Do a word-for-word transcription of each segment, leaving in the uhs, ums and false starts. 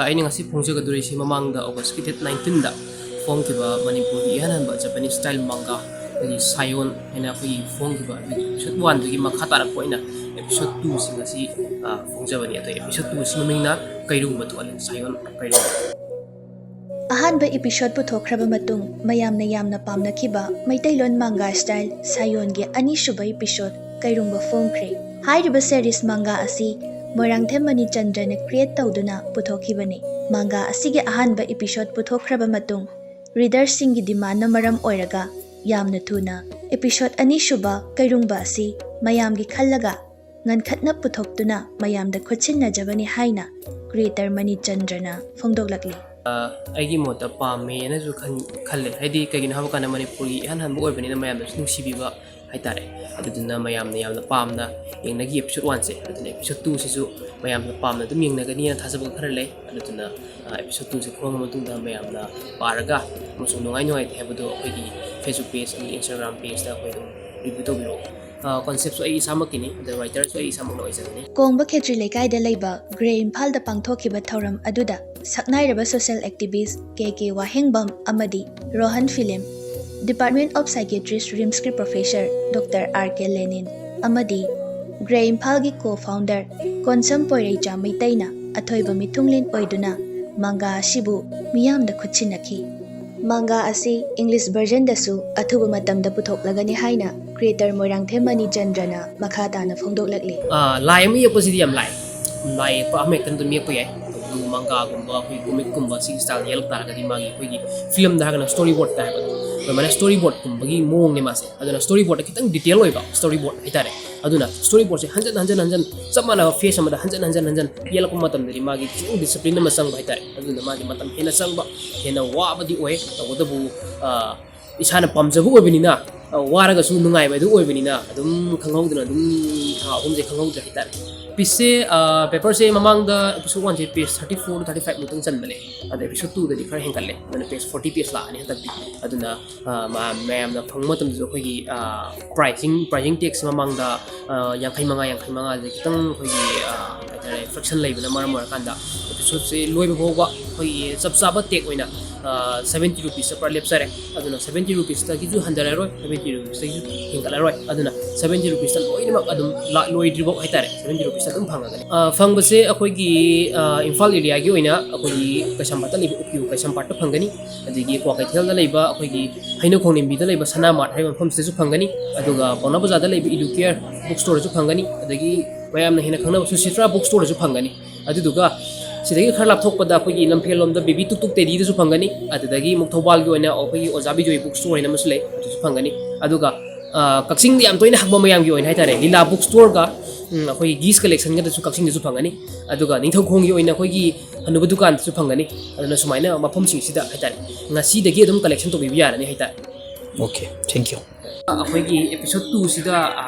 ꯑꯩꯅ ꯉꯁꯤ ꯐꯣꯡꯖꯒꯗꯧꯔꯤꯁꯤ ꯃꯃꯥꯡꯗ Augustꯀꯤ date nineteenꯗ ꯐꯣꯡꯈꯤꯕ ꯃꯅꯤꯄꯨꯔꯒꯤ ꯏꯍꯥꯟ ꯍꯥꯟꯕ Japanese style manga, ꯑꯩꯈꯣꯏꯒꯤ ꯁꯥꯌꯣꯟ ꯍꯥꯏꯅ ꯑꯩꯈꯣꯏꯒꯤ ꯐꯣꯡꯈꯤꯕ ꯑꯗꯨꯒꯤ episode oneꯗꯨꯒꯤ ꯃꯈꯥ ꯇꯥꯔꯛꯄ ꯑꯣꯏꯅ episode twoꯁꯤ ꯉꯁꯤ, ꯑ, ꯐꯣꯡꯖꯕꯅꯤ꯫ ꯑꯗꯣ episode twoꯁꯤ ꯃꯃꯤꯡꯅ ꯀꯩꯔꯨꯡꯕ ꯊꯣꯛꯍꯜꯂꯦ, ꯁꯥꯌꯣꯟ ꯀꯩꯔꯨꯡꯕ꯫ ꯑꯍꯥꯟꯕ episode ꯄꯨꯊꯣꯛꯈ꯭ꯔꯕ ꯃꯇꯨꯡ ꯃꯌꯥꯝꯅ ꯌꯥꯝꯅ ꯄꯥꯝꯅꯈꯤꯕ ꯃꯩꯇꯩꯂꯣꯟ manga style ꯁꯥꯌꯣꯟꯒꯤ ꯑꯅꯤꯁꯨꯕ episode ꯀꯩꯔꯨꯡꯕ ꯐꯣꯡꯈ꯭ꯔꯦ꯫ ꯍꯥꯏꯔꯤꯕ series manga ꯑꯁꯤ ꯃꯣꯏꯔꯥꯡꯊꯦꯝ ꯃꯅꯤꯆꯟꯗ꯭ꯔꯅ create ꯇꯧꯗꯨꯅ ꯄꯨꯊꯣꯛꯈꯤꯕꯅꯤ꯫ Manga ꯑꯁꯤꯒꯤ ꯑꯍꯥꯟꯕ episode ꯄꯨꯊꯣꯛꯈ꯭ꯔꯕ ꯃꯇꯨꯡ readerꯁꯤꯡꯒꯤ demandꯅ ꯃꯔꯝ ꯑꯣꯏꯔꯒ ꯌꯥꯝꯅ ꯊꯨꯅ episode ꯑꯅꯤꯁꯨꯕ ꯀꯩꯔꯨꯡꯕ ꯑꯁꯤ ꯃꯌꯥꯝꯒꯤ ꯈꯜꯂꯒ ꯉꯟꯈꯠꯅ ꯄꯨꯊꯣꯛꯇꯨꯅ ꯃꯌꯥꯝꯗ ꯈꯨꯠꯁꯤꯟꯅꯖꯕꯅꯤ ꯍꯥꯏꯅ creator ꯃꯅꯤꯆꯟꯗ꯭ꯔꯅ ꯐꯣꯡꯗꯣꯛꯂꯛꯂꯤ꯫ ꯑ, ꯑꯩꯒꯤ ꯃꯣꯠꯇ ꯄꯥꯝꯃꯦꯅꯁꯨ ꯈꯟ-, ꯈꯜꯂꯦ꯫ ꯍꯥꯏꯗꯤ ꯀꯩꯒꯤꯅꯣ ꯍꯥꯏꯕ ꯀꯥꯟꯗ ꯃꯅꯤꯄꯨꯔꯒꯤ ꯏꯍꯥꯟ ꯍꯥꯟꯕ ꯑꯣꯏꯕꯅꯤꯅ ꯃꯌꯥꯝꯅꯁꯨ ꯅꯨꯡꯁꯤꯕꯤꯕ ꯍꯥꯏꯇꯥꯔꯦ꯫ ꯑꯗꯨꯗꯨꯅ ꯃꯌꯥꯝꯅ ꯌꯥꯝꯅ ꯄꯥꯝꯅ ꯌꯦꯡꯅꯈꯤ episode oneꯁꯦ꯫ ꯑꯗꯨꯅ episode twoꯁꯤꯁꯨ ꯃꯌꯥꯝꯅ ꯄꯥꯝꯅ ꯑꯗꯨꯝ ꯌꯦꯡꯅꯒꯅꯤꯅ ꯊꯥꯖꯕ ꯈꯔ ꯂꯩ꯫ ꯑꯗꯨꯗꯨꯅ, ꯑ, episode twoꯁꯦ ꯐꯣꯡꯉ ꯃꯇꯨꯡꯗ ꯃꯌꯥꯝꯅ ꯄꯥꯔꯒ ꯑꯃꯁꯨꯡ ꯅꯨꯡꯉꯥꯏ ꯅꯨꯡꯉꯥꯏꯇꯦ ꯍꯥꯏꯕꯗꯣ ꯑꯩꯈꯣꯏꯒꯤ Facebook page ꯑꯃꯗꯤ Instagram pageꯇ ꯑꯩꯈꯣꯏ ꯑꯗꯨꯝ review ꯇꯧꯕꯤꯔꯛꯑꯣ꯫ ꯑ, conceptꯁꯨ ꯑꯩ ꯏꯁꯥꯃꯛꯀꯤꯅꯤ, ꯑꯗ writerꯁꯨ ꯑꯩ ꯏꯁꯥꯃꯛꯅ ꯑꯣꯏꯖꯒꯅꯤ꯫ ꯀꯣꯡꯕ ꯈꯦꯇ꯭ꯔꯤ ꯂꯩꯀꯥꯏꯗ ꯂꯩꯕ ꯒ꯭ꯔꯦ ꯏꯝꯐꯥꯜꯗ ꯄꯥꯡꯊꯣꯛꯈꯤꯕ ꯊꯧꯔꯝ ꯑꯗꯨꯗ ꯁꯛꯅꯥꯏꯔꯕ social activist ꯀꯦ ꯀꯦ ꯋꯥꯍꯦꯡꯕꯝ ꯑꯃꯗꯤ Rohan film, Department of Psychiatrist RIMSꯀꯤ professor Doctor R K ꯂꯦꯅꯤꯟ ꯑꯃꯗꯤ ꯒ꯭ꯔꯦ ꯏꯝꯐꯥꯜꯒꯤ co-founder ꯀꯣꯟꯁꯝ ꯄꯣꯏꯔꯩꯆꯥ ꯃꯩꯇꯩꯅ ꯑꯊꯣꯏꯕ ꯃꯤꯊꯨꯡꯂꯦꯟ ꯑꯣꯏꯗꯨꯅ manga ꯑꯁꯤꯕꯨ ꯃꯤꯌꯥꯝꯗ ꯈꯨꯠꯁꯤꯟꯅꯈꯤ꯫ Manga ꯑꯁꯤ English versionꯗꯁꯨ ꯑꯊꯨꯕ ꯃꯇꯝꯗ ꯄꯨꯊꯣꯛꯂꯒꯅꯤ ꯍꯥꯏꯅ creator ꯃꯣꯏꯔꯥꯡꯊꯦꯝ ꯃꯅꯤꯆꯟꯗ꯭ꯔꯅ ꯃꯈꯥ ꯇꯥꯅ ꯐꯣꯡꯗꯣꯛꯂꯛꯂꯤ꯫ ꯑ, ꯂꯥꯏ ꯑꯃ ꯌꯦꯛꯄꯁꯤꯗꯤ ꯌꯥꯝ ꯂꯥꯏ꯫ ꯂꯥꯏ ꯌꯦꯛꯄ ꯑꯃ ꯍꯦꯛꯇ ꯑꯗꯨꯝ ꯌꯦꯛꯄ ꯌꯥꯏ꯫ ꯑꯗꯨꯕꯨ mangaꯒꯨꯝꯕ, ꯑꯩꯈꯣꯏ comicꯀꯨꯝꯕ ꯁꯤꯒꯤ style ꯌꯦꯛꯂꯛ ꯇꯥꯔꯒꯗꯤ ꯃꯥꯒꯤ ꯑꯩꯈꯣꯏꯒꯤ filmꯗ ꯍꯥꯏꯔꯒꯅ storyboardꯀ ꯍꯥꯏꯕꯗꯣ, ꯑꯗꯨꯃꯥꯏꯅ storyboardꯀꯨꯝꯕꯒꯤ ꯃꯑꯣꯡꯅꯦ ꯃꯥꯁꯦ꯫ ꯑꯗꯨꯅ storyboardꯇ ꯈꯤꯇꯪ detail ꯑꯣꯏꯕ storyboard ꯍꯥꯏꯇꯥꯔꯦ꯫ ꯑꯗꯨꯅ storyboardꯁꯦ ꯍꯟꯖꯟ ꯍꯟꯖꯟ ꯍꯟꯖꯟ, ꯆꯞ ꯃꯥꯟꯅꯕ face ꯑꯃꯗ ꯍꯟꯖꯟ ꯍꯟꯖꯟ ꯍꯟꯖꯟ ꯌꯦꯛꯂꯛꯄ ꯃꯇꯝꯗꯗꯤ ꯃꯥꯒꯤ ꯈꯤꯇꯪ discipline ꯑꯃ ꯆꯪꯕ ꯍꯥꯏꯇꯥꯔꯦ꯫ ꯑꯗꯨꯅ ꯃꯥꯒꯤ ꯃꯇꯝ ꯍꯦꯟꯅ ꯆꯪꯕ, ꯍꯦꯟꯅ ꯋꯥꯕꯗꯤ ꯑꯣꯏ꯫ ꯇꯧꯕꯇꯕꯨ, ꯑ, ꯏꯁꯥꯅ ꯄꯥꯝꯖꯕ ꯑꯣꯏꯕꯅꯤꯅ, ꯑ, ꯋꯥꯔꯒꯁꯨ ꯅꯨꯡꯉꯥꯏꯕ ꯑꯗꯨ ꯑꯣꯏꯕꯅꯤꯅ, ꯑꯗꯨꯝ ꯈꯪꯍꯧꯗꯅ ꯑꯗꯨꯝ ꯊꯥ ꯑꯍꯨꯝꯁꯦ ꯈꯪꯍꯧꯗ꯭ꯔꯦ ꯍꯥꯏꯇꯥꯔꯦ꯫ ꯄꯤꯁꯁꯦ, ꯑ, ꯄꯦꯄꯔꯁꯦ ꯃꯃꯥꯡꯗ ꯑꯦꯄꯤꯁꯣꯗ ꯋꯥꯟꯁꯦ page thirty four to thirty five ꯃꯨꯛꯇꯪ ꯆꯟꯕꯅꯦ꯫ ꯑꯗꯣ ꯑꯦꯄꯤꯁꯣꯗ ꯇꯨꯗꯗꯤ ꯈꯔ ꯍꯦꯟꯒꯠꯂꯦ꯫ ꯑꯗꯨꯅ ꯄꯦꯖ ꯐꯣꯔꯇꯤ ꯄꯦꯖ ꯂꯥꯛꯑꯅꯤ ꯍꯟꯗꯛꯇꯤ꯫ ꯑꯗꯨꯅ, ꯑ, ꯃ-, ꯃꯌꯥꯝꯅ ꯐꯪꯕ ꯃꯇꯝꯗꯁꯨ ꯑꯩꯈꯣꯏꯒꯤ, ꯑ, ꯄ꯭ꯔꯥꯏꯁꯤꯡ, ꯄ꯭ꯔꯥꯏꯁꯤꯡ ꯇꯦꯛꯁ ꯃꯃꯥꯡꯗ, ꯑ, ꯌꯥꯡꯈꯩ ꯃꯉꯥ, ꯌꯥꯡꯈꯩ ꯃꯉꯥꯁꯦ ꯈꯤꯇꯪ ꯑꯩꯈꯣꯏꯒꯤ, ꯑ, ꯍꯥꯏꯇꯥꯔꯦ, ꯐ꯭ꯔꯦꯛꯁꯟ ꯂꯩꯕꯅ ꯃꯔꯝ ꯑꯣꯏꯔꯀꯥꯟꯗ ꯑꯦꯄꯤꯁꯣꯗꯁꯦ ꯂꯣꯏꯕ ꯐꯥꯎꯕ ꯑꯩꯈꯣꯏꯒꯤ ꯆꯞ ꯆꯥꯕ ꯇꯦꯛ ꯑꯣꯏꯅ, ꯑ, ꯁꯚꯦꯟꯇꯤ ꯔꯨꯄꯤꯁꯇ ꯄꯨꯔꯥ ꯂꯦꯞꯆꯔꯦ꯫ ꯑꯗꯨꯅ ꯁꯚꯦꯟꯇꯤ ꯔꯨꯄꯤꯁꯇꯒꯤꯁꯨ ꯍꯟꯊꯔꯔꯣꯏ, ꯁꯚꯦꯟꯇꯤ ꯔꯨꯄꯤꯁꯇꯒꯤꯁꯨ ꯍꯦꯟꯒꯠꯂꯔꯣꯏ꯫ ꯑꯗꯨꯅ ꯁꯚꯦꯟꯇꯤ ꯔꯨꯄꯤꯁꯇ ꯂꯣꯏꯅꯃꯛ ꯑꯗꯨꯝ ꯂꯥ-, ꯂꯣꯏꯗ꯭ꯔꯤꯐꯥꯎ ꯍꯥꯏꯇꯥꯔꯦ, ꯁꯚꯦꯟꯇꯤ ꯔꯨꯄꯤꯁꯇ ꯑꯗꯨꯝ ꯐꯪꯉꯒꯅꯤ꯫ ꯑ, ꯐꯪꯕꯁꯦ ꯑꯩꯈꯣꯏꯒꯤ, ꯑ, ꯏꯝꯐꯥꯜ ꯑꯦꯔꯤꯌꯥꯒꯤ ꯑꯣꯏꯅ ꯑꯩꯈꯣꯏꯒꯤ ꯀꯩꯁꯥꯝꯄꯥꯠꯇ ꯂꯩꯕ ꯎꯀꯤꯌꯨ ꯀꯩꯁꯥꯝꯄꯥꯠꯇ ꯐꯪꯒꯅꯤ, ꯑꯗꯒꯤ ꯀ꯭ꯋꯥꯀꯩꯊꯦꯜꯗ ꯂꯩꯕ ꯑꯩꯈꯣꯏꯒꯤ ꯍꯩꯅꯧ ꯈꯣꯡꯅꯤꯡꯕꯤꯗ ꯂꯩꯕ ꯁꯅꯥ ꯃꯥꯔꯠ ꯍꯥꯏꯕ ꯃꯐꯝꯁꯤꯗꯁꯨ ꯐꯪꯒꯅꯤ, ꯑꯗꯨꯒ ꯄꯥꯎꯅꯥ ꯕꯖꯥꯔꯗ ꯂꯩꯕ ꯏꯗꯨ ꯀꯦꯌꯔ ꯕꯨꯛ ꯁ꯭ꯇꯣꯔꯗꯁꯨ ꯐꯪꯒꯅꯤ, ꯑꯗꯒꯤ ꯃꯌꯥꯝꯅ ꯍꯦꯟꯅ ꯈꯪꯅꯕ ꯁꯨꯁꯤꯇ꯭ꯔꯥ ꯕꯨꯛ ꯁ꯭ꯇꯣꯔꯗꯁꯨ ꯐꯪꯒꯅꯤ꯫ ꯑꯗꯨꯗꯨꯒ ꯁꯤꯗꯒꯤ ꯈꯔ ꯂꯥꯞꯊꯣꯛꯄꯗ ꯑꯩꯈꯣꯏꯒꯤ ꯂꯝꯐꯦꯜꯂꯣꯝꯗ ꯕꯦꯕꯤ ꯇꯨꯛ ꯇꯨꯛ ꯇꯦꯗꯤꯗꯁꯨ ꯐꯪꯒꯅꯤ, ꯑꯗꯨꯗꯒꯤ ꯑꯃꯨꯛ ꯊꯧꯕꯥꯜꯒꯤ ꯑꯣꯏꯅ ꯑꯩꯈꯣꯏꯒꯤ ꯑꯣꯖꯥ ꯕꯤꯖꯣꯏ ꯕꯨꯛ ꯁ꯭ꯇꯣꯔ ꯍꯥꯏꯅ ꯑꯃꯁꯨ ꯂꯩ, ꯑꯗꯨꯁꯨ ꯐꯪꯒꯅꯤ꯫ ꯑꯗꯨꯒ, ꯑ, ꯀꯛꯆꯤꯡꯗ ꯌꯥꯝ ꯇꯣꯏꯅ ꯍꯪꯕ ꯃꯌꯥꯝꯒꯤ ꯑꯣꯏꯅ ꯍꯥꯏꯇꯥꯔꯦ, ꯂꯤꯂꯥ ꯕꯨꯛ ꯁ꯭ꯇꯣꯔꯒ, ꯎꯝ, ꯑꯩꯈꯣꯏꯒꯤ ꯒꯤꯁ ꯀꯂꯦꯛꯁꯟꯒꯗꯁꯨ ꯀꯛꯆꯤꯡꯗꯁꯨ ꯐꯪꯒꯅꯤ꯫ ꯑꯗꯨꯒ ꯅꯤꯡꯊꯧꯈꯣꯡꯒꯤ ꯑꯣꯏꯅ ꯑꯩꯈꯣꯏꯒꯤ ꯍꯅꯨꯕ ꯗꯨꯀꯥꯟꯗꯁꯨ ꯐꯪꯒꯅꯤ꯫ ꯑꯗꯨꯅ ꯁꯨꯃꯥꯏꯅ ꯃꯐꯝꯁꯤꯡꯁꯤꯗ ꯍꯥꯏꯇꯥꯔꯦ, ꯉꯁꯤꯗꯒꯤ ꯑꯗꯨꯝ ꯀꯂꯦꯛꯁꯟ ꯇꯧꯕꯤꯕ ꯌꯥꯔꯅꯤ ꯍꯥꯏꯇꯥꯔꯦ꯫ Okay, thank you. ꯑꯩꯈꯣꯏꯒꯤ ꯑꯦꯄꯤꯁꯣꯗ ꯇꯨꯁꯤꯗ, ꯑ,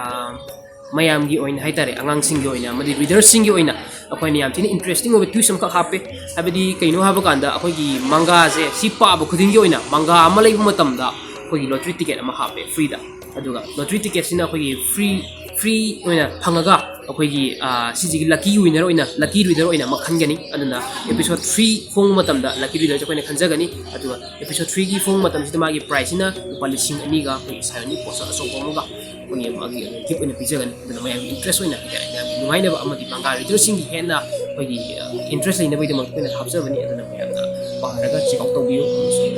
ꯃꯌꯥꯝꯒꯤ ꯑꯣꯏꯅ ꯍꯥꯏꯇꯥꯔꯦ, ꯑꯉꯥꯡꯁꯤꯡꯒꯤ ꯑꯣꯏꯅ ꯑꯃꯗꯤ ꯔꯤꯗꯔꯁꯤꯡꯒꯤ ꯑꯣꯏꯅ ꯑꯩꯈꯣꯏꯅ ꯌꯥꯝ ꯊꯤꯅ ꯏꯟꯇꯔꯦꯁꯇꯤꯡ ꯑꯣꯏꯕ ꯇ꯭ꯋꯤꯁ ꯑꯃꯈꯛ ꯍꯥꯞꯄꯦ꯫ ꯍꯥꯏꯕꯗꯤ ꯀꯩꯅꯣ ꯍꯥꯏꯕ ꯀꯥꯟꯗ, ꯑꯩꯈꯣꯏꯒꯤ ꯃꯪꯒꯥꯁꯦ ꯁꯤ ꯄꯥꯕ ꯈꯨꯗꯤꯡꯒꯤ ꯑꯣꯏꯅ ꯃꯪꯒꯥ ꯑꯃ ꯂꯩꯕ ꯃꯇꯝꯗ ꯑꯩꯈꯣꯏꯒꯤ ꯂꯣꯇ꯭ꯔꯤ ꯇꯤꯀꯦꯠ ꯑꯃ ꯍꯥꯞꯄꯦ ꯐ꯭ꯔꯤꯗ꯫ ꯑꯗꯨꯒ ꯂꯣꯇ꯭ꯔꯤ ꯇꯤꯀꯦꯠꯁꯤꯅ ꯑꯩꯈꯣꯏꯒꯤ ꯐ꯭ꯔꯤ, ꯐ꯭ꯔꯤ ꯑꯣꯏꯅ ꯐꯪꯉꯒ ꯑꯩꯈꯣꯏꯒꯤ, ꯑ, ꯁꯤꯁꯤꯒꯤ ꯂꯛꯀꯤ ꯋꯤꯟꯅꯔ ꯑꯣꯏꯅ, ꯂꯛꯀꯤ ꯔꯤꯗꯔ ꯑꯣꯏꯅ ꯑꯃ ꯈꯟꯒꯅꯤ꯫ ꯑꯗꯨꯅ ꯑꯦꯄꯤꯁꯣꯗ ꯊ꯭ꯔꯤ ꯐꯣꯡꯕ ꯃꯇꯝꯗ ꯂꯛꯀꯤ ꯔꯤꯗꯔꯁꯦ ꯑꯩꯈꯣꯏꯅ ꯈꯟꯖꯒꯅꯤ꯫ ꯑꯗꯨꯒ ꯑꯦꯄꯤꯁꯣꯗ ꯊ꯭ꯔꯤꯒꯤ ꯐꯣꯡꯕ ꯃꯇꯝꯁꯤꯗ ꯃꯥꯒꯤ ꯄ꯭ꯔꯥꯏꯁꯁꯤꯅ ꯂꯨꯄꯥ ꯂꯤꯁꯤꯡ ꯑꯅꯤꯒ ꯑꯩꯈꯣꯏꯒꯤ ꯁꯥꯏꯌꯣꯟꯒꯤ ꯄꯣꯠꯁꯛ ꯑꯆꯧꯕ ꯑꯃꯒ ꯑꯩꯈꯣꯏꯒꯤ ꯃꯥꯒꯤ ꯒꯤꯐ ꯑꯣꯏꯅ ꯄꯤꯖꯒꯅꯤ꯫ ꯑꯗꯨꯅ ꯃꯌꯥꯝꯒꯤ ꯏꯟꯇꯔꯦꯁ ꯑꯣꯏꯅ ꯍꯥꯏꯇꯥꯔꯦ, ꯃꯌꯥꯝꯒꯤ ꯅꯨꯡꯉꯥꯏꯅꯕ ꯑꯃꯗꯤ ꯃꯪꯒꯥ ꯔꯤꯗꯔꯁꯤꯡꯒꯤ ꯍꯦꯟꯅ ꯑꯩꯈꯣꯏꯒꯤ, ꯑ, ꯏꯟꯇꯔꯦꯁ ꯂꯩꯅꯕꯒꯤꯗꯃꯛꯇ ꯑꯩꯈꯣꯏꯅ ꯍꯥꯞꯆꯕꯅꯤ꯫ ꯑꯗꯨꯅ ꯃꯌꯥꯝꯅ ꯄꯥꯔꯒ ꯆꯦꯛ ꯑꯥꯎꯠ ꯇꯧꯕꯤꯌꯨ꯫ ꯑꯃꯁꯨꯡ